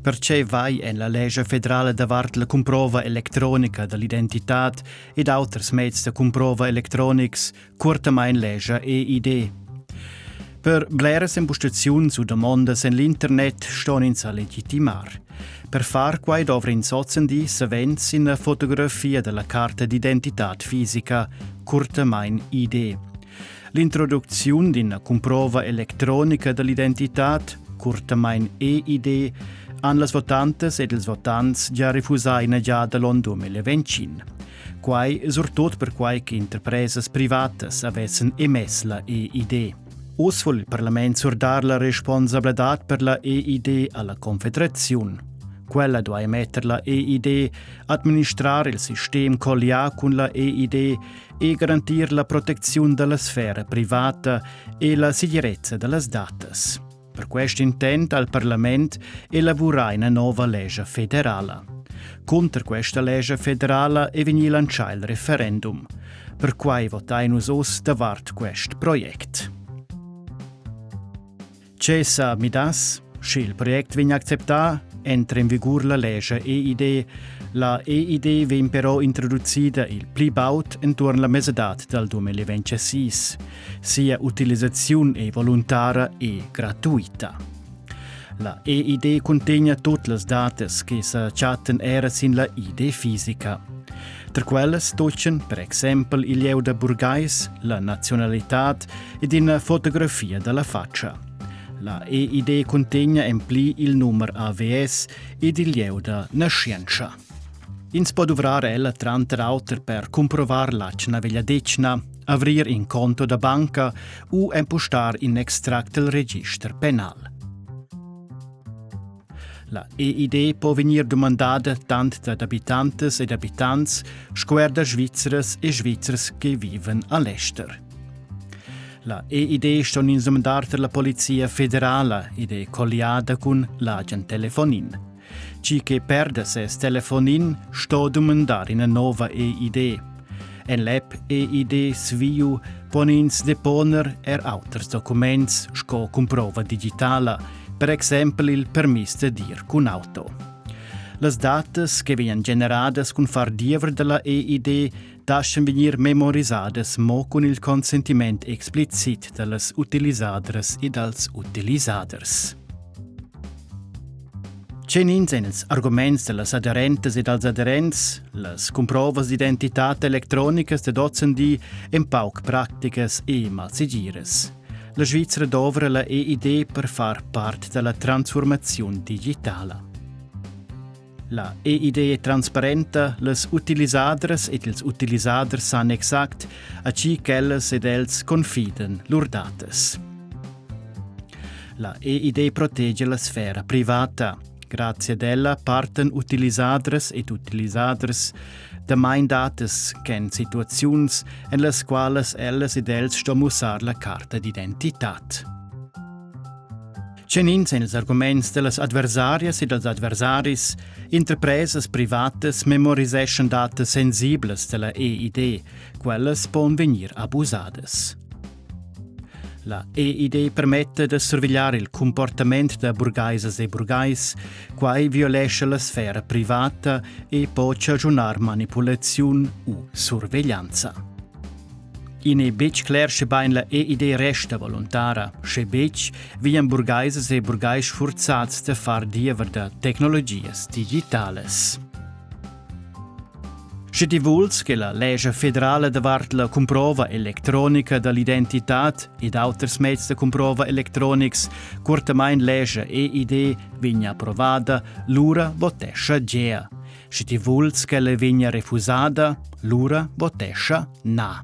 Perche vai en la lescha federala davart la cumprova electronica da l'identitad ed auters meds da cumprova electronics, cuortamain lescha EID. Per bleras empustaziuns u damondas en l'internet ston ins sa legitimar. Per far quai dovra ins ozendi savens ina fotografia dalla carta d'identitad fisica, curtamain ID. L'introducziun d'ina cumprova electronica dall'identitad, curtamain EID, han las votantas ed ils votants gia refusà ina giada l'onn 2025. Quai surtut perquai che interpresas privatas avessan emess la EID. Uss vul il parlament surdar la responsabladad per la EID alla Confederaziun. Quella duai metter la EID, administrar il sistem collià cun la EID e garantir la protecziun da la sfera privata e la segirezza da las datas. Per quest intent ha il parlament elavurà ina nova lescha federala. Cunter questa lescha federala è vegnì lantschà il referendum. Perquai votain nus oz davart quest project. Tge sa midass, sch'il project vegn acceptà, entra in vigur la lescha EID. La EID vegn però introducida il pli baud enturn la mesadad dal 2026. Sia utilisaziun è voluntara e gratuita. La EID cuntegna tut las datas che sa chattan era sin la ID fisica. Tra quellas toccan per exempel il lieu da burgais, la nazionalitad ed ina fotografia da la fatscha. La EID cuntegna en pli il numer AVS ed il lieu da naschientscha. Ins po duvrar ella tranter auter per cumprovar l'atgna vegliadetgna, avrir in conto da banca u empustar in extract del register penal. La EID po vegnir dumandada tant dad abitantas ed abitants sco er da Svizras e Svizzers che vivan a l'ester. La EID ston ins dumandar tar la Polizia federala ed è colliada cun l'agen telefonin. Chi che perda ses telefonin sto dumandar ina nova EID. En l'app EID Sviu pon ins deponer er auters documents sco cumprova digitala, per exempel il permiss da dir cun auto. Las datas che vegnan generadas cun far diever dalla EID daschen vegnir memorisadas mo cun il consentiment explicit dallas utilisadras e dals utilisaders. Tgenins ein ils arguments dallas aderentas e dals aderents? Las cumprovas d'identitad electronicas dad ozendi ein pauc practicas e malsegiras. La Svizra dovra la EID per far part dalla transformaziun digitala. La EID è transparenta, las utilisadras ed ils utilisaders san exact a chi ch'ellas ed els confidan lur datas. La EID protegia la sfera privata. Grazie ad ella partan utilisadras ed utilisaders damain datas ch'en situaziuns, en las qualas ellas ed els ston mussar la carta d'identitad. Tgenins ein ils arguments dallas adversarias e dals adversaris? Interpresas privatas memoriseschan datas sensiblas dalla EID. Quellas pon vegnir abusadas. La EID permetta da survegliar il cumportament da burgaisas e burgais. Quai violescha la sfera privata e po chaschunar manipulaziun u surveglianza. I n'è betg cler schebain la EID resta voluntara. Sche betg, vegnan burgaisas e burgais sfurzads da far diever da tecnologias digitalas. Sche ti vuls che la lescha federala davart la cumprova electronica da l'identitad ed auters meds da cumprova electronics, curtamain lescha EID, vegna approvada, lura votescha gea. Sche ti vuls ch'ella vegna refusada, lura votescha na.